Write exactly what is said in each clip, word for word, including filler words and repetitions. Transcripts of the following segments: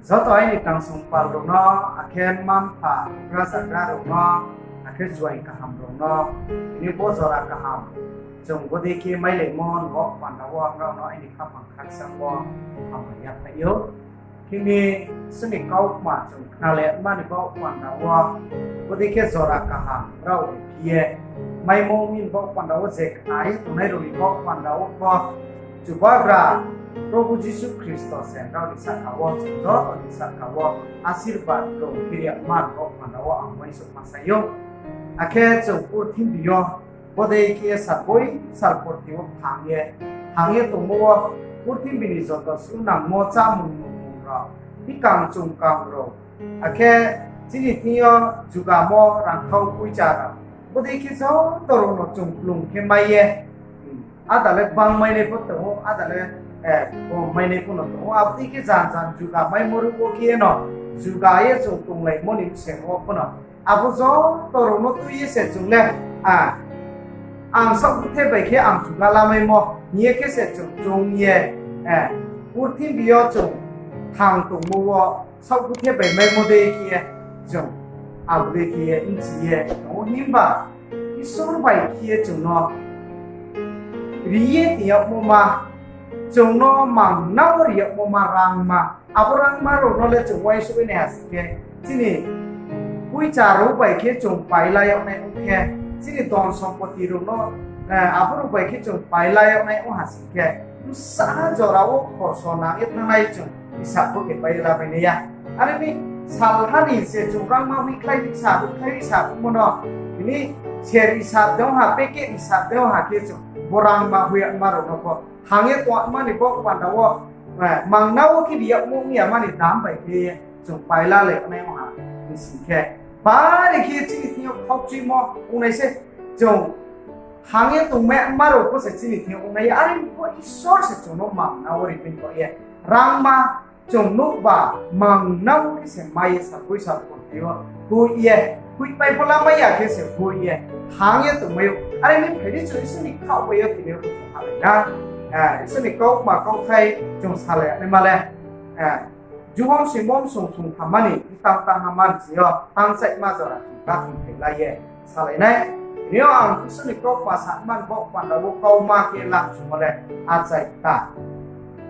Joto aini tangsong pal rao no, akhe mma-mpha, houhgra zagra rao no, akhe juaing kaham rao no, tini bo jora kaham chung bodei khe mailaimo ni baoh panda wo nrao no aini khaphang khakchang wo hambai yaphaih ou. Khe mi Isor ni kautma chung khnalaimo ni baoh panda wo bodei khe jora kaham nrao bai phi ye maimo ni baoh panda wo je khna ye tongnai rao ni baoh panda wo pho Chubagra Probhu Jisu Khristo se nrao ni sahka wo, chung joto ni sahka wo asirbad rao khe ri yagma ni baoh panda wo ang uaingsouhma sai ou. Akhe chung purthimbi yo bodei khe ye sarboi salporti wo thang ye, thang ye tongmo wo purthimbi ni joto sunangmo chámung nungmung rao, bikang chungkang rao, akhe chini thing yo jugamo rangkhau poicha rao, bodei khe joto rao no chung kplung khe mai ye, ada le bang mainai pho tong ou, ada le, eh, kom mainai pho no tong ou. Abo dei khe jan jan jugamaimo ruh wo khe ye no, juga ye chung tonglaimo ni bsing wo pho no, abo joto rao no tui ye se chung le, a, ang saohkuthe bai khe ang juga lamaimo hing ye khe se chung chung ye, eh, purthimbi yo chung thang tongmo wo saohkuthe bai maimo dei khe ye chung abo dei khe ye bchi ye tong ou. Himba Isor bai khe ye chung no ri ye tong yagmo ma, chung no mangnao ri yagmo ma rangma, abo rangma rao no le chung uaingsouh nai ha sing khe, chini poicha rao bai khe chung paila yag nai ong khe, chini dhon sompoti rao no, eh, abo rao bai khe chung paila yag nai ong ha sing khe, bsa jora wo khorso nang ye thanngnai chung hisab pho khe paila mai nai ya. Are mi salha ni se chung rangma hoihkhlai hoihsa, hoihkhlai hoihsa ongmo no, tini ser hisab de ong ha, packet hisab de ong ha khe chung bo rangma hoih yagma rao no pho thang ye tongma ni baoh panda wo, eh, mangnao khe ri yagmo ong yama ni dam bai khe chung paila le nai ong ha hing sing khe, bari khe chini thing yo khaukchuimo ong nai se, chung thang ye tongma rao pho se chini thing yo ong nai ya. Are pho Isor se chung no mangnao ri phi kho ye, rangma chung nouhba mangnao khe se mai ye sarboi salporti yo hoih ye, hoihpai pho lamai ya khe se hoih ye thang ye tongmai ou. Are ni phai di chung Isor ni khaoh bai yo tini yo chung salai na, eh, Isor ni kautma kauthai chung salai naima le, eh, Johon soimo bsong songthamma ni btang tangha mansi yo tangchaihma jora chung kathing phai lai ye salai nai. Tini yo ang Isor ni kautma sanma ni baoh panda wo kauma khe lamchumo le achai kta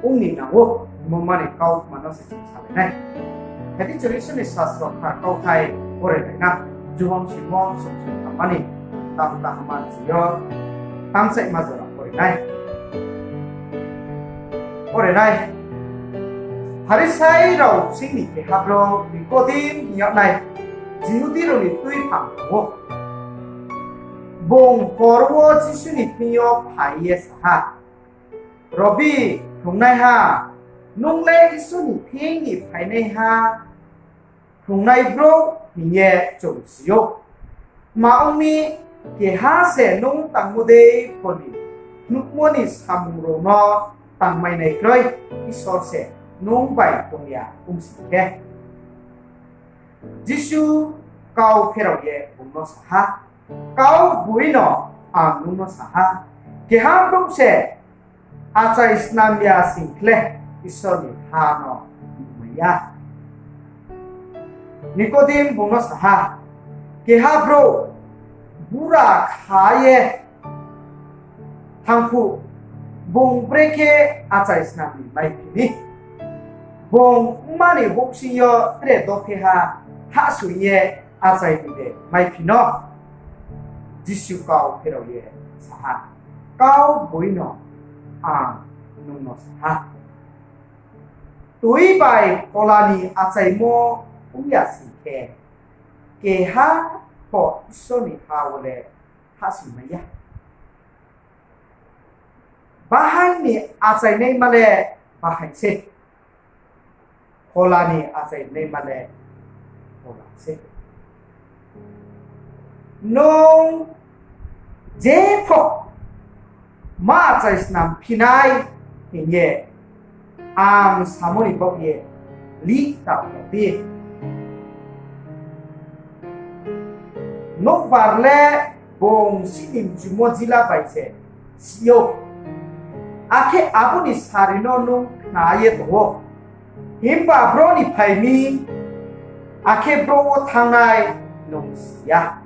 ong ni nang ou, hingmo ma ni kautma no se chung salai nai. Phai di chung Isor ni sasro kthar kauthai pore lai na. Johon soimo bsong songthamma ni btang tangha mansi yo tangchaihma jora pore nai. Pore nai. Pharisai rao bsing ni keha brouh Nikodim hing yagnai, Jihudi rao ni tuiphang tong ou. Bung hor wo Jisu ni thing yo phai ye sa ha, Rabbi, phrungnaiha, nung le Isor ni thing ni phainaiha phrungnai brouh hing ye chung si ou. Tma ong mi, keha se nung tangmo dei pho ni phnuhmo ni samung rao no tangmainai kroi, Isor se nung bai tong ya ong sing khe. Jisu kau pherao ye bung no sa ha, Kau boi no ang nung no sa ha, keha brouh se achai snam ya sing khle Isor ni ha no nuhmai ya. Nikodim bung no sa ha, Keha brouh bura kha ye thanng phuh, bung brekhe achai snam ni maiphi ni? Bung mma ni houhsing yo tre dopheha hahsoing ye achai ni de maiphi no? Jisu kau pherao ye sa ha, Kau boi no ang nung no sa ha, tui bai phola ni achaimo ong ya sing khe, keha pho Isor ni ha wo le hahsoingmai ya. Bahaing ni achainaima le bahaing sei, phola ni achainaima le phola sei. Nung jepho ma achai snam phi nai hing ye ang samo ni baoh ye lih ta ong di. Nouhbar le bung sihni mchumo jila bai se si ou, akhe abo ni sari no nung khna ye tong ou. Himba bro ni phai mi, akhe bro wo thanngnai nung si ya.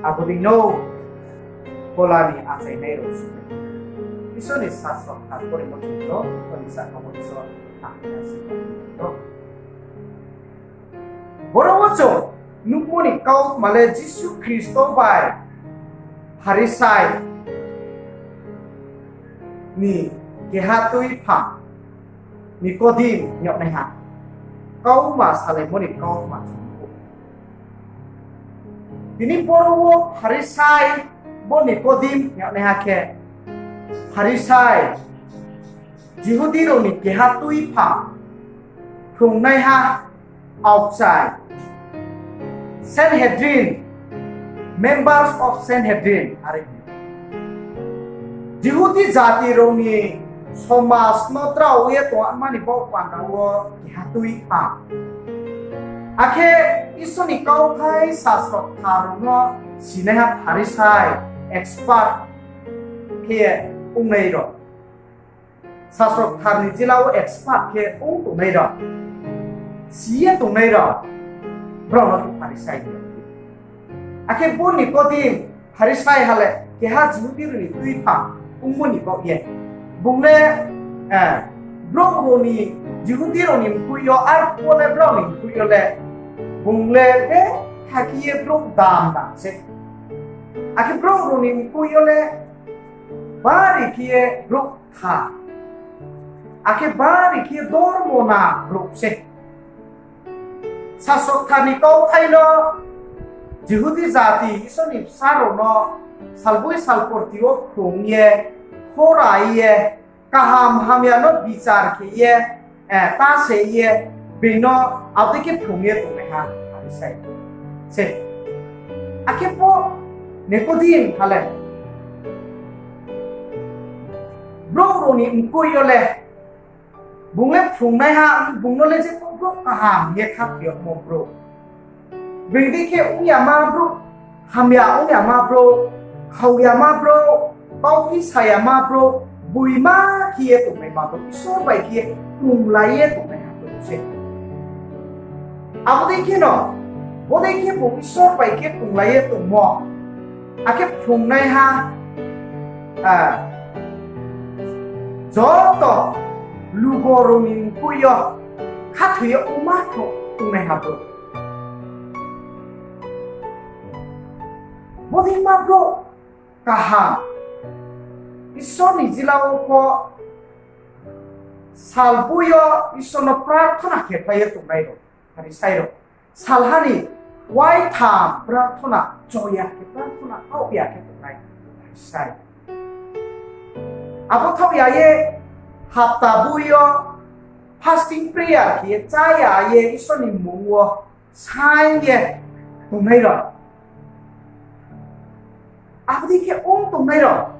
Abo dei no Phola ni achainai rao se. Isor ni sasro kthar poremo chung joto ni sahka wo Isor ang ya se. Boro wo chung nuhmo ni kautma le Jisu Khristo bai Pharisai ni keha tuiphang Nikodim hing yagnaiha kautma salaimo ni kautma chung nuh ou. Tini boro wo Pharisai bo Nikodim hing yagnaiha khe Pharisai, Jihudi rao ni keha tuiphang, phrungnaiha aokchai, Sanhedrin, members of Sanhedrin are Jihudi jati rao ni somaj no drao ye tongma ni baoh panda wo keha tuiphang. Akhe Isor ni kauthai sasro kthar rao no sinaiha Pharisai expert khe ongnai rao. Sasro kthar ni jila wo expert khe ong tongnai rao, si ye tongnai rao, brao no khe Pharisai hing ou. Akhe bo Nikodim Pharisai ha le keha Jihudi rao ni tuiphang ongmo ni baoh ye, bung le, eh, brouh rao ni, Jihudi rao ni mkoih yo, arphuh wo le brao ni mkoih yo le, bung le betha khe ye brouh dam dam se. Akhe brouh rao ni mkoih yo le bari khe ye brouh kthar, akhe bari khe ye dormo nang brouh se. Sasro kthar ni kauthai no Jihudi jati Isor ni bsa rao no salboi salporti wo phrung ye, khorai ye, kaham hamya no bichar khe ye, eh, ta se ye, being no abo dei khe phrung ye tongnaiha Pharisai se. Akhe bo Nikodim ha le brouh rao ni mkoih yo le, bung le phrungnaiha, bung no le je brouh kaham ye khathoi yagmo brouh. Being dei khe ong yama brouh, hamya ong yama brouh, khau yama brouh, kauphi sa yama brouh, gboima khe ye tongnaima brouh, Isor bai khe ye krunglai ye tongnaiha brouh se. Abo dei khe no, bo dei khe bung Isor bai khe krunglai ye tongmo, akhe phrungnaiha, ah, joto lugo rao ni mkoih yo khathoi ye ongma tho-, tongnaiha brouh. Bodei ma brouh kaham, Isor ni jila wo pho salboi yo Isor no prarthona khe phai ye tongnai rao, Pharisai rao. Salha ni waitham prarthona, choya khe prarthona, kaoh ya khe tongnai Pharisai. Abo thaoh ya ye hapta boi yo fasting prayer khe ye chá ya ye Isor ni mmung wo saing ye tongnai rao. Abo dei khe ong tongnai rao.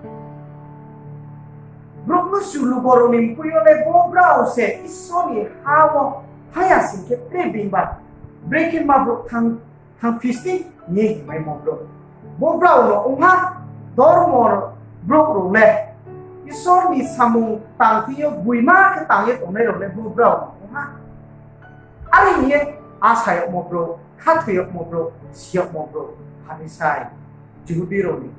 Brouh no su lugo rao ni mkoih yo le bo brao se Isor ni ha wo phai ya sing khe tre being ba, brekhe ma brouh thanng, thanngphi sdi hing ye hingmaimo brouh. Bo brao no ong ha, dormo brouh rao le, Isor ni samung tang thing yo gboima khe tang ye tongnai rao le bo brao no ong ha. Are hing ye asa yagmo brouh, khathoi yagmo brouh, si yagmo brouh, Pharisai, Jihudi rao ni,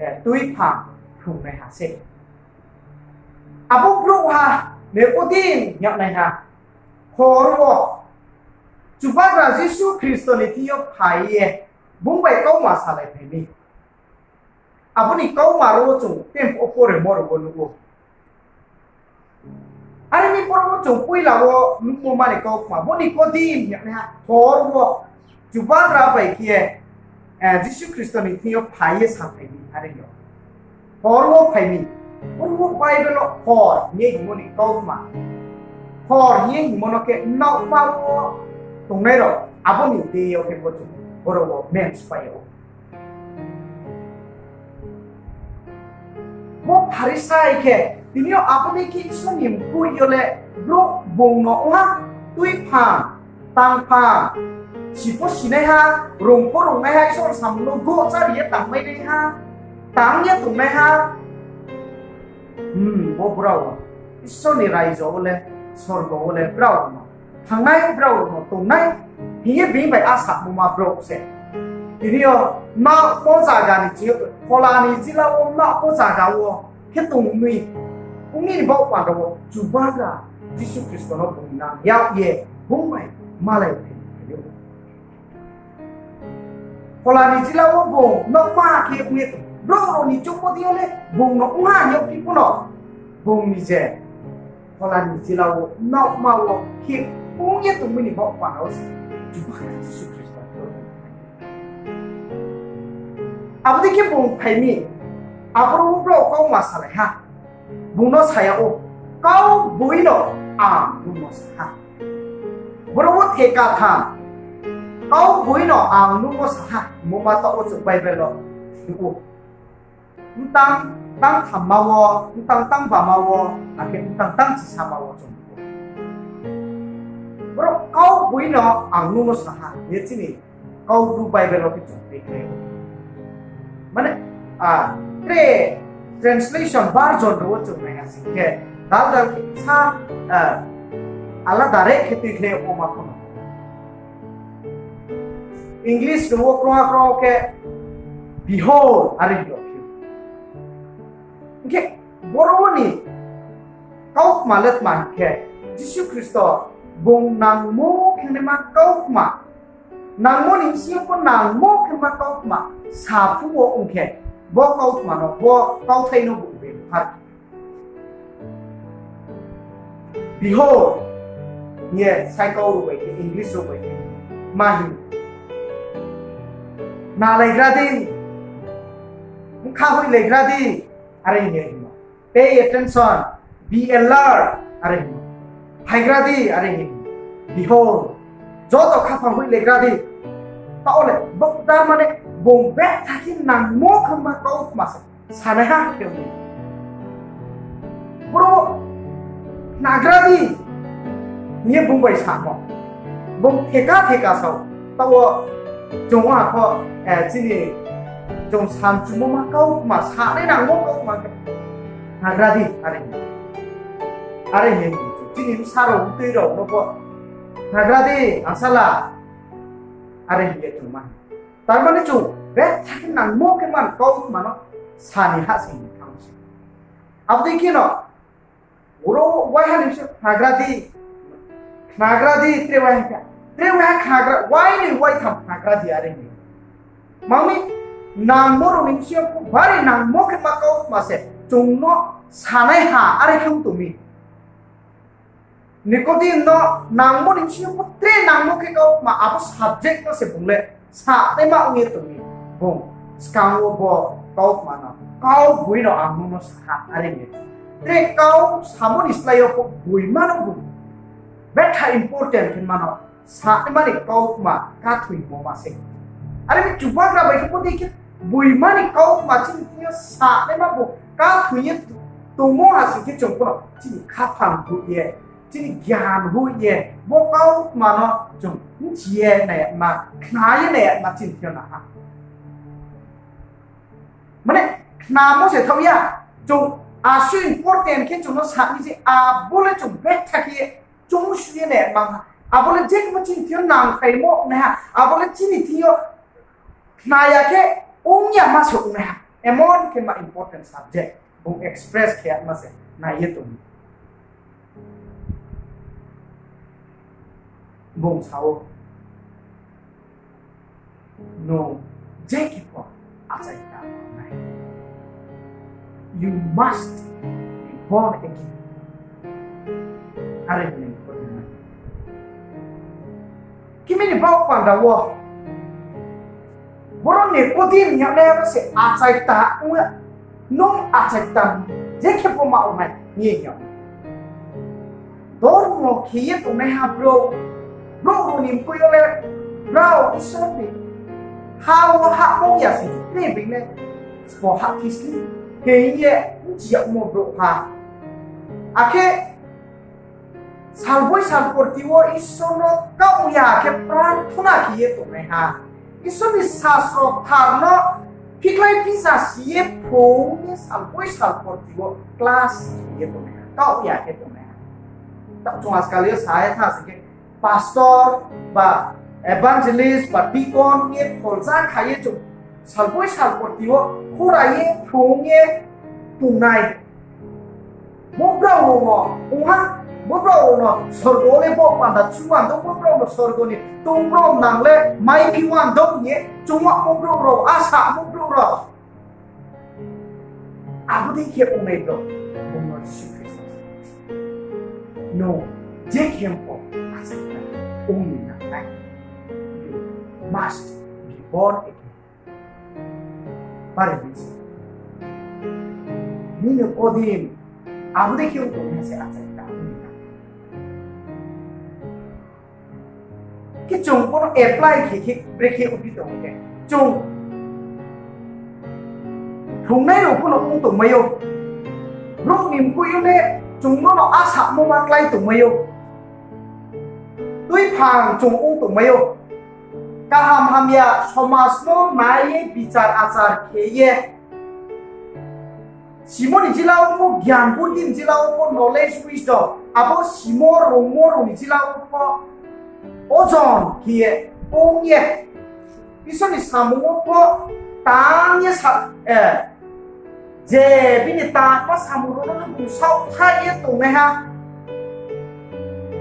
eh, tuiphang phrungnaiha se. Abo brouhha Nikodim hing yagnaiha, hor wo Chubagra Jisu Khristo ni thing yo phai ye, bung bai kauma salaiphai mi. Abo ni kauma rao wo chung tempo wo poremo rao wo nuh ou. Are ni boro wo chung poila wo nuhmo mani kautma, bo Nikodim hing yagnaiha hor wo Chubagra bai khe, eh, Jisu Khristo ni thing yo phai ye saphai mi, are yo. Hor wo phai mi. Boro wo Bible wo hor hing ye hingmo ni kautma. Hor hing ye hingmo no khe naohma wo tongnai rao, abo ni deing yo khe bo chung boro wo men sphai ou. Bo Pharisai khe, tini yo abo dei khe Isor ni mkoih yo le brouh bung no ong ha, tuiphang, tangphang, sipho sinaiha, rung pho rungnaiha, Isor samung no gochari ye tangmainaiha, tang ye tongnaiha. Hmm, bo brao Isor ni raijo wo le sorgo wo le brao no thanngnai, brao no tongnai hing ye bini bai asamo ma brouh se. Tini yo ma bo zaga ni ching yo, Phola ni jila wo ma bo zaga wo khe tong mi, ong mi ni baoh panda wo Chubagra Jisu Khristo no bung nang yag ye bung bai malai phai ou. Phola ni jila wo bung nokma khe ong ye tong, brouh rao ni choungmo dei yo le bung no ong ha hing ye phi pho no, bung ni je Phola ni jila wo nokma wo khe ong ye tong mi ni baoh panda wo se Chubagra Jisu Khristo. Abo dei khe bung phai mi, aboro wo brouh kauma salai ha. Bung no sa yag ou, kaugboino ang nung no sa ha. Boro wo theka tham, kaugboino ang nung no sa ha hingmo ma taoh wo chung Bible wo nuh ou. Mtang tang thamma wo, mtang tang bama wo, akhe mtang tang chisama wo chung nuh ou. Boro kaugboino ang nung no sa ha hing ye chini Kaubru Bible wo khe chung tuikhlai ou. Mane, tre translation version rao wo chung nai ha sing khe, dal dal khe sa, alada re khe tuikhlai ou ma pho no. English rao wo krungha krungha khe, Behold, are hing yag phi ou. Hing khe, boro wo ni kautma le tma hing khe, Jisu Khristo bung nangmo khe naima kautma, nangmo ni bsing yo pho nangmo khe ma kautma sa phuh wo ong khe, bo kautma no, bo kauthai no bung bemphar khe Behold, hing ye sai kau rao bai khe, English rao bai khe ma hing, nalaigra di, bkha hoihlaigra di, are hing ye hingmo. Pay attention, be alert, are hingmo. Phaigra di, are hingmo. Behold, joto khaphang hoihlaigra di. Taoh le, bo, tar mane, bung betha khe nangmo khe ma kautma se sanaiha khe ong mi. Boro, khnagra di, hing ye bung bai samo. Bung theka theka sao. Taoh wo chung ha pho, chini, chung samchumo ma kautma, sanai nangmo kautma khe, khnagra di, are hing ye. Are hing ye, chini bsa rao, btui rao no pho, khnagra di, angsala, are hing ye chung ma. Tar mane chung betha khe nangmo khe man kautma no sani ha sing ni thanng se. Abo dei kheno, boro waiha ni bsing khnagra di, khnagra di, tre waiha khe, tre waiha khnagra, wai ni waitham khnagra di, are hing ye. Mami, nangmo rao ni bsing yo bari nangmo khe ma kautma se chung no sanaiha, are khe ong tong mi. Nicodemus no nangmo ni bsing yo pho tre nangmo khe kautma, abo subject no se bung le sanaima ong ye tong mi. Bung skang wo bo kautma no kaugboino ang nung no sa ha, are hing ye. Tre kau samo ni slái yo pho gboima no bung betha important khe ma no sanaima ni kautma kathoimo ma se. Are mi Chubagra bai khe bodei khe gboima ni kautma chini thing yo sanaima bo kathoi ye tongmo ha sing khe chung pho no chini khaphang hoih ye, chini gyan hoih ye, bo kautma no chung bchi ye nai yama, khna ye nai yama chini thing yo nang ha. Mane, khnamo se thaoh ya, chung asuh important khe chung no sa mi se, abo le chung betha khe chung su ye nai yama ha. Abo le je khe bo chini thing yo nangphaimo nai ha, abo le chini thing yo khna ya khe ong yama se ong nai ha. Emon khe ma important subject, bung express khe yama se nai ye tong. Bung sa ou, nung je khe pho achai ta nai. You must be born again. Are hing ye, kimi ni baoh panda wo, boro Nicodemus hing yagnai abo se achai ta ong ya, nung achai ta je khe pho ma ong nai hing ye hing yag. Dormo khe ye tongnaiha brouh, brouh rao ni mkoih yo le, brao Isor ni ha wo hahmung ya se, tre being le sbo hahphi sli, hing ye bchi yagmo brouhha. Akhe salboi salporti wo Isor no kaoh ya khe prarthona khe ye tongnaiha, Isor ni sasro kthar no phikhlai phisa si ye phrung ye salboi salporti wo class khe ye tongnaiha, kaoh ya khe tongnaiha. Chung ajkal yo sa ye tha sing khe, pastor ba evangelist ba deacon ye kholsa kha ye chung salboi salporti wo khora ye phrung ye tongnai. Bo brao rao no, ong ha, bo brao rao no sorgo le bo panda chuan do, bo brao no sorgo ni tong brao nang le maiphi wan do hing ye chung wo bo brao rao, asa bo brao rao. Abo dei khe ongnai brao, bung no Jisu Khristo. No, je khe pho achaikta ong ni nangnai. You must be born again. Bari ni se. Nini Nikodem, abo dei khe ong tong se achaikta ong ni nangnai. Khe chung bono apply khe khe brekhe ongphi tong khe, chung thungnai rao pho no ong tongmai ou. Brouh ni mkoih yo le chung no no asamo ma klái tongmai ou. Tuiphang chung ong tongmai ou. Kaham hamya somaj no nai ye bichar achar khe ye, simo ni jila wo pho, gyan buddi ni jila wo pho, knowledge, wisdom, abo simo rungmo rao ni jila wo pho, ojon khe ye, ong ye, Isor ni samung wo pho tang ye sa, eh, je bini tangma samung rao no bung saohthaih ye tongnaiha.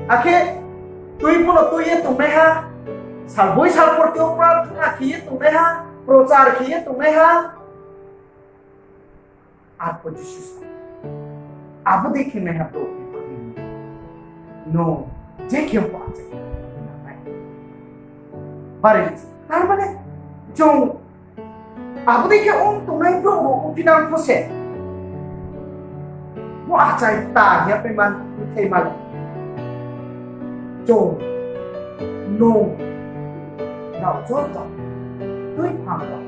Akhe tui pho no tui ye tongnaiha, salboi salporti wo prarthona khe ye tongnaiha, prochar khe ye tongnaiha. Arphuh Jisu sa, abo dei khe naiha brouh ni bagoi no je khe pho achai nai. Bari, tar mane, chung abo dei khe ong tongnai brouh rao ongphi nang pho se. Bo achaikta hing ye phaima, thai mal. Chung, nung, nrao joto, tuiphang rao.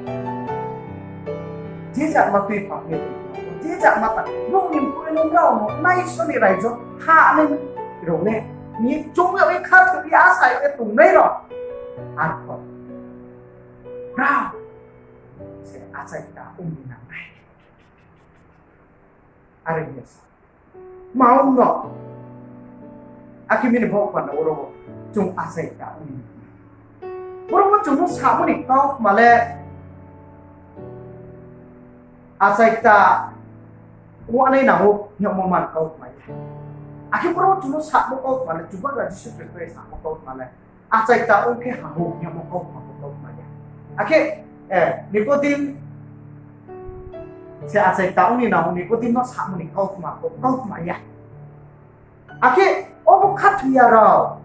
Je jatma tuiphang ye tong, je jatma ta, nung ni mkoih nung rao no, nai Isor ni raijo, ha nai rao le, ni chung yag ye khathoi ye asa ye tongnai rao. Arphuh, brao se achaikta ong ni nangnai. Are hing ye sa. Tma ong no? Akhe bini baoh panda oro chung achaikta ong ni. Boro wo chung no samo ni kautma le achaikta ong nai nang ou hingmo man kautma ya. Akhe boro wo chung no samo kautma le, Chubagra Jisu Khristo ye samo kautma le, achaikta ong khe hamo hingmo kautma, kautma ya. Akhe, eh, Nikodim se achaikta ong ni nang ou, Nikodim no samo ni kautma, kautma ya. Akhe obo khathoi ya rao,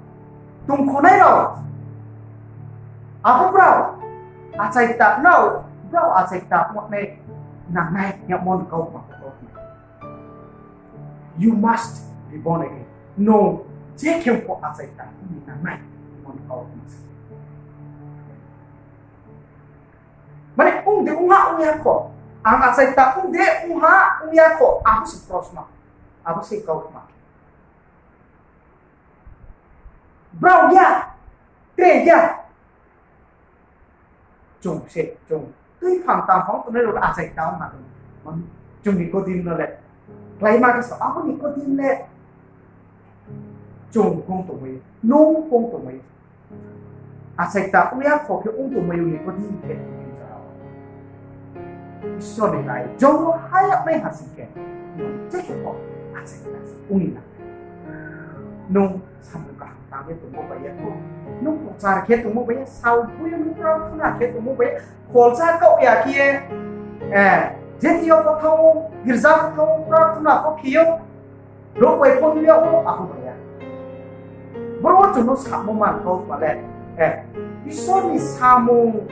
tongkhonai rao, abo brao achaikta nrao, brao achaikta ong nai nangnai hingmo ni kautma, kautma. You must be born again. Nung je khe pho achaikta ong ni nangnai hingmo ni kautma se. Mane ong de ong ha ong ya kho. Ang achaikta ong de ong ha ong ya kho. Abo se prosno. Abo se kautma. Brao ya, tre ya. Chung se, chung. Tuiphang tangphang tongnai rao le achaikta ong ha. Chung Nikodim no le. Kláima khe sa, abo Nikodim le. Chung kong tongmai, nung kong tongmai. Achaikta ong ya kho khe ong tongmai ou Nikodim khe. Isor ni raijo wo ha yag nai ha sing khe, je khe pho achaikta ong ni nang. Nung samung kaham tang ye tongmo bai ya kho, nung prochar khe tongmo bai ya, salboi yo nung prarthona khe tongmo bai ya, kholsa kaoh ya khe ye, eh, je thing yo pho thanng ou, girja pho thanng ou, prarthona pho khe ou, rao bai pho nuh ya ou, abo bai ya. Boro wo chung no samo man kautma le, eh, Isor ni samung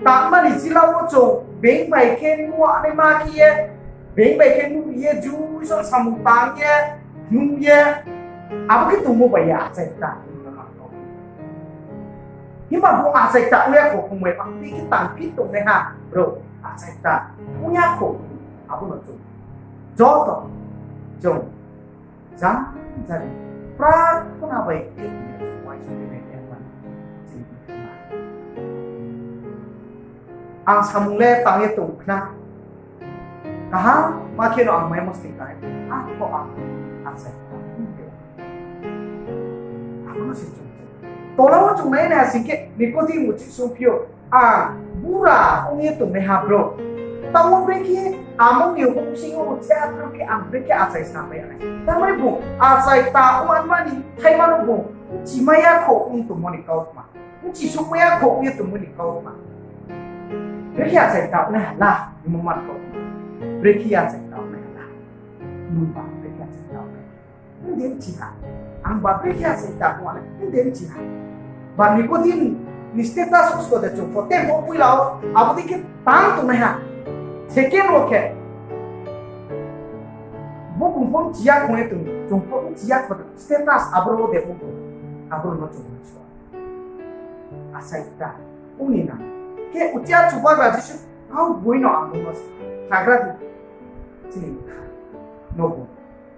tangma ni jila wo chung being bai khe nuh naima khe ye, being bai khe nuh ye, ju Isor samung tang ye, nuh ye, abo khe tongmo bai ya achaikta. Himba bung achaikta ong ya kho, bung bai bang di khe tangphi tongnaiha brouh achaikta ong ya kho, abo no chung joto chung jang jani prarthona bai khe uaingsouh nai khe ma. Ang samung le tang ye tong khna. Kaham ma khe no ang mai mosting kai. Ang pho ang achaikta ong ya. Tola wo chung nai nai ha sing khe Nikodem uchih sungphi ou, a, bura ong ye tongnaiha brouh. Taoh wo brekhe amung ni houhsing yo uchih brouh khe ang brekhe achai samai ya nai. Tamani bung achai ta ongma ni thaima no bung bchimai ya kho ong tongmo ni kautma. Bchi sungmai ya kho ong ye tongmo ni kautma. Brekhe achai ta ongnai ha la, hingmo man kautma. Brekhe achai ta ongnai ha la. Nungba brekhe achai ta ongnai ha. Nung de bchi ha. Angba brekhe achai ta ongnai, nung de bchi ha. Ba Nikodem ni status usko de chung pho, tei bo poila wo, abo dei khe tang tongnai ha. Second wo khe, bo bung pho bchi ya kho ye tong, chung pho bchi ya kho tong, status aboro wo de bo bung, aboro no chung bchi. Achai ta ong ni nang. Khe uchih Chubagra Jisu, kau boi no ang bung no sa, sagra di. Chini bkha no bung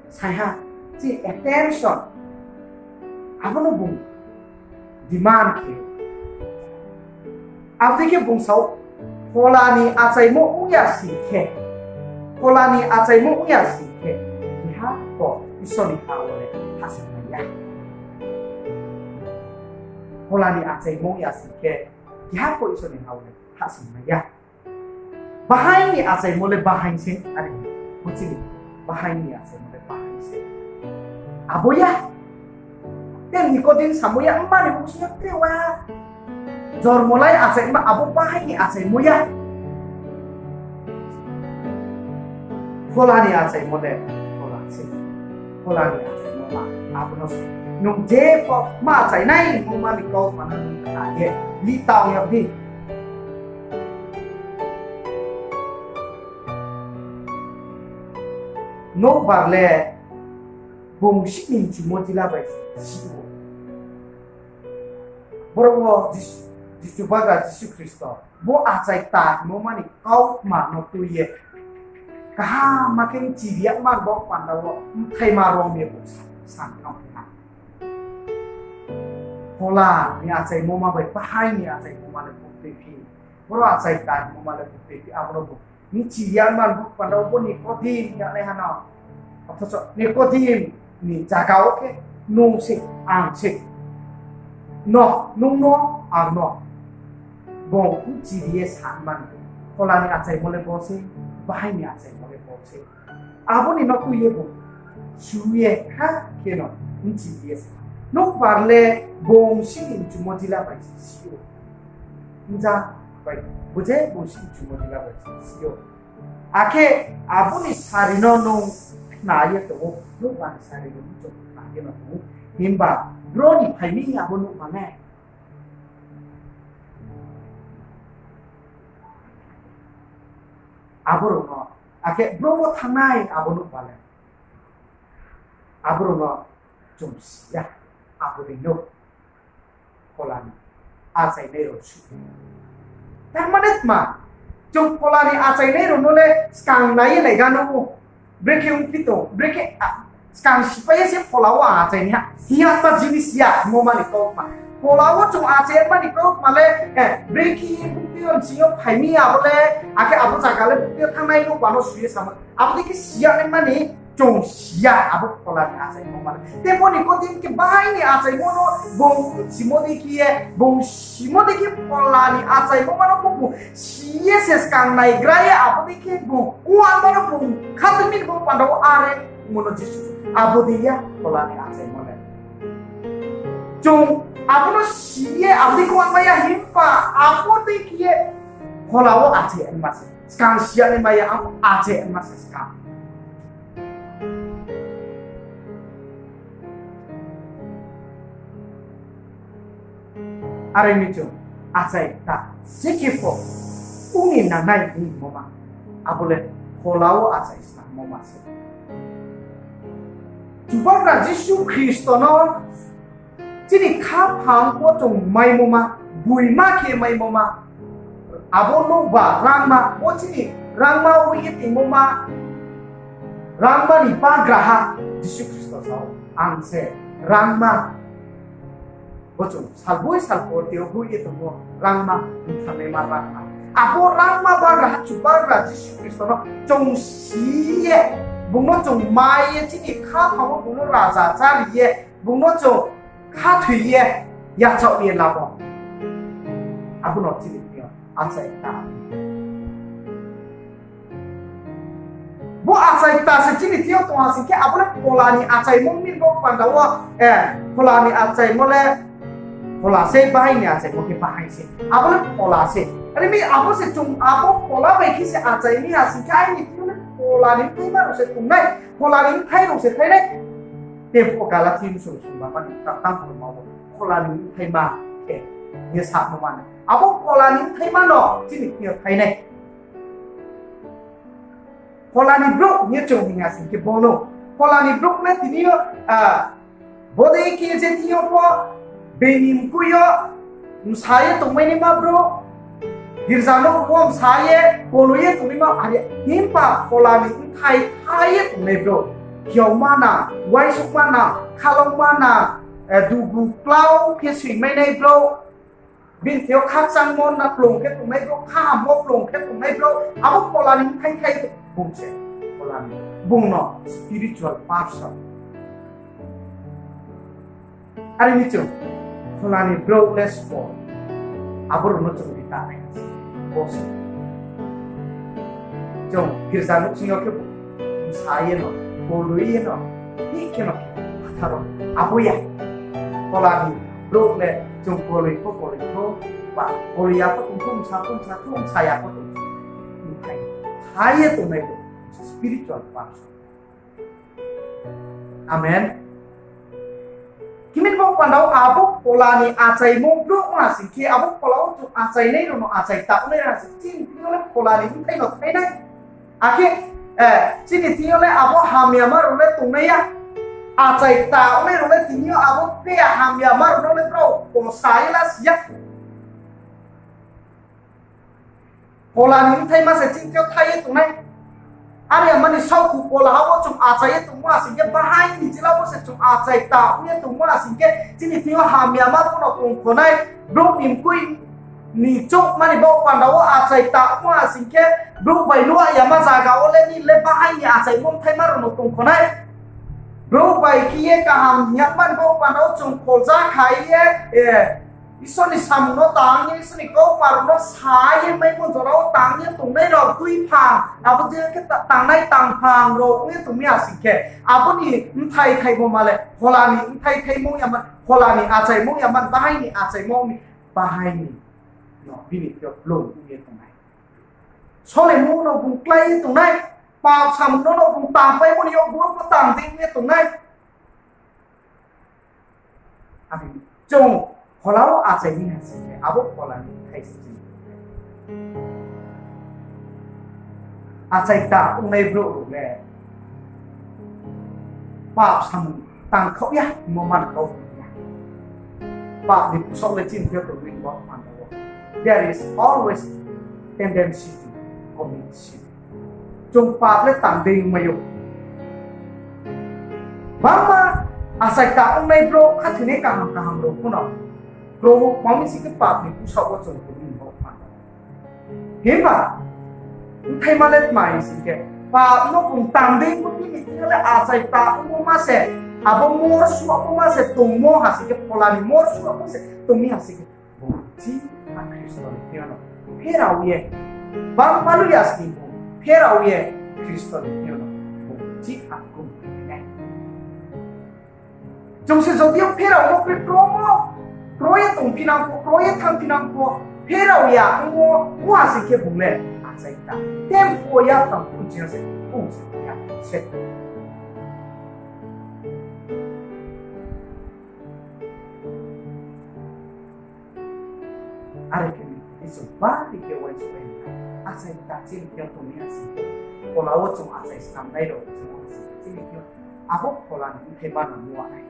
sai ha, chini attention, abo no bung demand khe. Abo dei khe bung sao, Phola ni achaimo ong ya sing khe, Phola ni achaimo ong ya sing khe, keha pho Isor ni ha wo le hahsoingmai ya. Phola ni achaimo ong ya sing khe, keha pho Isor ni ha wo le hahsoingmai ya. Bahaing ni achaimo le bahaing se, are, buchini, bahaing ni achaimo le bahaing se. Abo ya. Tei Nikodem samo ya, mma ni bung sing yo tre wa. Jormo lai achaima, abo bahaing ni achaimo ya. Phola ni achaimo le, phola se. Phola ni achaimo ma, abo no se. Nung je pho ma achainai, nung ma ni kautma no nung kha ye, li tang ya di. Nouhbar le bung sihni mchumo jila bai si ou. Boro wo Jis-, Jisu Chubagra Jisu Khristo bo achai ta hingmo ma ni kautma no tui ye, kaham ma khe bchi ri ya ma bo panda wo bthai ma rom ye bung sa, sa no khe ha. Phola ni achaimo ma bai bahaing ni achaimo ma le bung tuiphi. Boro achai ta hingmo ma le bung tuiphi, abo no bung bchi ri ya ma bo panda wo bo Nikodem ya nai ha no. Othocho Nikodem ni zaga wo khe nung se, ang se. No, nung no, ang no. Bung bchi ri ye sa man. Phola ni achaimo le bo se, bahaing ni achaimo le bo se. Abo ni no tui ye bung su ye ha khe no bchi ri ye sa. Nouhbar le bung sihni mchumo jila bai si ou. Bja bai, bo je bung sihni mchumo jila bai si ou. Akhe abo ni sari no nung khna ye tong ou, nouhbar ni sari no nung khna ye no tong ou. Himba bro ni phai mi abo nouhbar le. Abo rao no, akhe bro wo thanngnai abo nouhbar le. Abo rao no chung si ya, abo dei no Phola ni achainai rao su. Tar mane tma, chung Phola ni achainai rao no le skang nai ye nai ga no ou. Brekhe ongphi tong, brekhe, a, skang sipai ye se Phola wo achai ni ha. Hing ya tma jinis ya, hingmo ma ni kautma. Phola wo chung achai ma ni kautma le, eh, brekhe buktui yo bsing yo phai mi abo le, akhe abo zaga le buktui yo thanngnai no ba no su ye samo. Abo dei khe si ya nai ma ni chung si ya abo Phola ni achaimo ma le. Tei bo Nikodem khe bahaing ni achaimo no bung simo dei khe ye, bung simo dei khe Phola ni achaimo ma no bung si ye se skang naigra ye abo dei khe bung, o abo no bung khatungmi ni bo panda wo are mo no Jisu. Abo dei ya Phola ni achaimo le. Chung abo no si ye abo dei khe ongmai ya himba abo dei khe ye Phola wo achai ma se. Skang si ya nai mai ya, ang achai ma se skang. Are mi chung achai ta, je khe pho ong ni nangnai hingmo ma, abo le Phola wo achai snamo ma se. Chubagra Jisu Khristo no chini khaphang wo chung maimo ma, boima khe maimo ma, abo nouhba rangma, bo chini rangma ong ye tongmo ma, rangma ni bagraha Jisu Khristo sao, ang se rangma. Bo chung salboi salpor tei yo boi ye tongmo rangma, bthanaima rangma. Abo rangma bagraha Chubagra Jisu Khristo no chung si ye, bung no chung mai ye, chini khaphang wo bung no raja chári ye, bung no chung khathoi ye, yachaoh ye lamo. Abo no chini thing yo achai kta. Bo achai kta se chini thing yo tong ha sing khe, abo le phola ni achaimo mi bo panda wo, eh, phola ni achaimo le phola se, bahai ni achaimo khe bahai se. Abo le phola se. Are mi abo se chung abo phola bai khe se achai mi ha sing khe, aini thing yo le phola ni bthaima rao se tongnai, phola ni bthai rao se thai nai. Tei bo Galati bsong sungba mani ta-, tang pho ma wo phola ni bthaima khe ye samo mani. Abo phola ni bthaima no chini thing yo thai nai. Phola ni brouh hing ye chung hing ya sing khe bo no. Phola ni brouh le tini yo, ah, bodei khe je thing yo pho, bini mkoih yo, bsa ye tongmai naima brouh, girza nouh wo bsa ye, koloi ye tongnaima, are himba phola ni bthai thai ye tongnai brouh. Hiaoma nang, uaingsouhma nang, khalongma nang, eh, dugu klau khe soimai nai brouh. Bini thing yo khakchangmo na plung khe tongnai brouh, khaham wo plung khe tongnai brouh, abo phola ni bthai thai bung se. Phola ni, bung no spiritual person. Are mi chung, phola ni brouh le sbo, abo rao no chung ri ta nai se. Bo se. Chung girza nouhsing yo khe bsa ye no, koloi ye no, thik khe no, phathar wo, abo ya. Phola ni brouh le chung koloi pho, koloi pho, ba koloi ya pho tong pho, bsa pho, bsa pho, bsa ya pho tong pho. Bthai thai ye tongnai bo spiritual person. Amen. Himba bo panda wo abo phola ni achaimo brouh ong ha sing khe, abo phola wo chung achainai rao no achai kta ongnai rao ha sing khe, chini thing yo le phola ni bthai no thai nai. Akhe, eh, chini thing yo le abo hamyama rao le tongnai ya. Achai kta ongnai rao le tini yo abo khe hamyama rao no le brao kosa ye la si ya. Phola ni bthaima se chini thing yo thai ye tongnai. Are ya mani saohku phola ha wo chung achai ye tongmo ha sing khe, bahai ni jila wo se chung achai kta ong ye tongmo ha sing khe, chini thing yo hamyama pho no tongkho nai. Brouh ni mkoih ni chouh mani bo panda wo achai kta ongmo ha sing khe, brouh bai nuh yama zaga wo le ni le bahai ni achaimo bthaima rao no tongkho nai. Brouh bai khe ye kaham hing yag mani bo panda wo chung kholja khai ye, eh, Isor ni samung no tang ye, Isor ni kautma rao no sa ye, maimo jora wo tang ye tongnai rao tuiphang, abo je khe ta-, tangnai tangphang rao ong ye tong mi ha sing khe, abo ni bthai thaimo ma le, phola ni bthai thaimo ya ma, phola ni achaimo ya ma, bahai ni achaimo mi, bahai ni no, bini khe blung ong ye tongnai. Solemo no bung klái ye tongnai, pap samung no no bung tangpaimo ni yo bung pho tang dei ong ye tongnai. Abo chung phola wo achai ni ha sing khe, abo phola ni bthai se chini. Achai kta ongnai brouh rao le pap samung tangkhaoh ya hingmo man kau ya. Pap ni bsaoh le chini thing yo tong ni bo panda wo. There is always tendency to commit sin. Chung pap le tang dei ongmai ou. Bangma achai kta ongnai brouh, khathoinai kaham kaham rao pho no, brouh mami si khe pap ni bsaoh wo chung tong ni bo panda. Himba, bthaima le tma hing sing khe, pap no bung tang dei ongmo bini thing yo le achai kta ongmo ma se, abo morsuh abo ma se tongmo ha sing khe, phola ni morsuh abo se tong mi ha sing khe, bung chi ha Khristo ni thing yo no pherao ye, bangma nuh ya sing bung pherao ye, Khristo ni thing yo no bung chi ha kung nai. Chung se jodi yo pherao no khe kromo, kro ye tongphi nang pho, kro ye thanngphi nang pho, pherao ya ongmo, ong ha sing khe bung le achai kta. Tem pho ya tang pho chini se, ong se ya se. Are khe ni, Isor bari khe uaingsouhlai ni, achai kta chini thing yo tong mi ha sing khe, phola wo chung achai snamnai rao, chung ha sing khe chini thing yo, abo phola ni bthai ma no nuh nai.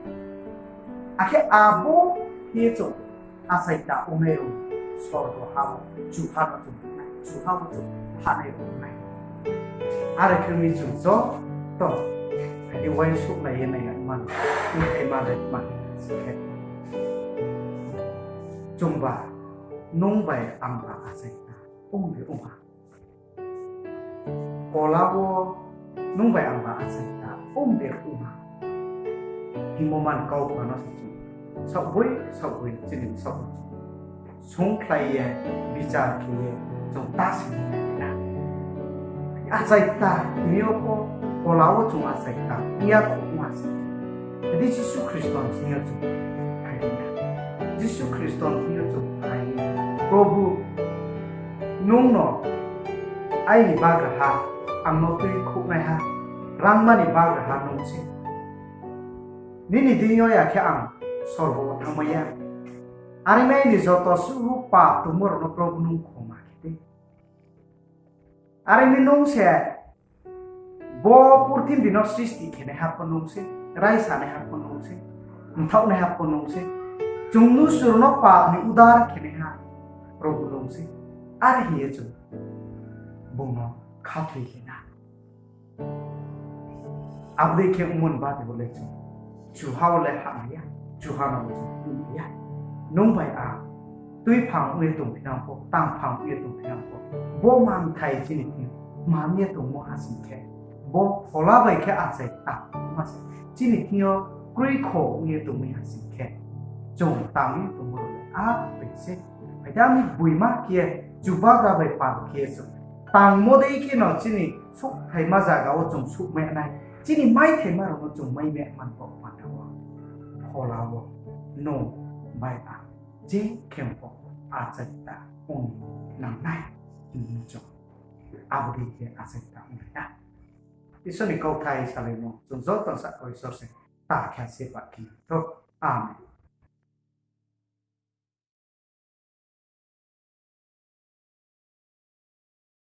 Akhe abo khe chung achai kta ongnai rao, sorgo ha wo, chuha no chung nai, chuha wo chung thanai rao nai. Are khe ni chung joto, adi uaingsouhlai ye nai ya man, bthai ma le man, sing khe. Chungba, nung bai angba achai kta ong de ong ha. Phola wo nung bai angba achai kta ong de ong ha. Hingmo man kau pha no se chung saohboi saohboi chini bsaoh sungkhlai ye, bichar khe ye, chung ta sing na. Achai kta hing yo pho, Phola wo chung achai kta hing ya khouh ma se. Di Jisu Khristo ni thing yo chung phai na. Jisu Khristo ni thing yo chung phai ye, Probhu, nung no aini bagraha, ang no tuikhouhnaiha, rangma ni bagraha nung se. Nini deing yo ya khe ang sorgo wo thanngmai ya. Are mi aini joto suhu pap tongmo rao no Probhu nung khoma khe di. Are mi nung se bo purthimbi no sristi khenaiha pho nung se, raisanaiha pho nung se, mthaohnaiha pho nung se, chung mnusu rao no pap ni udar khenaiha Probhu nung se. Are hing ye chung bung no khathoi khe na. Abo dei khe ongmo ni bade bo le chung chuha wo le hahmai ya, chuha no chung tuimai ya. Nung bai ang tuiphang ong ye tongphinang pho, tangphang ong ye tongphinang pho, bo manthai chini thing yo man ye tongmo ha sing khe, bo Phola bai khe achai tangma se chini thing yo kroikho ong ye tongmai ha sing khe, chung tang ye tongmo rao le a bai se. Phai di, ami gboima khe Chubagra bai pal khe chung tangmo dei kheno chini souhthaima zaga wo chung souhmai nai, chini maithaima rao no chung maimai man bo panda wo Phola wo nung bai ang je khe pho achai kta ong nang nai hing ye chung abo dei khe achai kta ong nai na. Isor ni kauthai salaimo chung joto sahka Isor se ta khe se ba khe thou. Amen.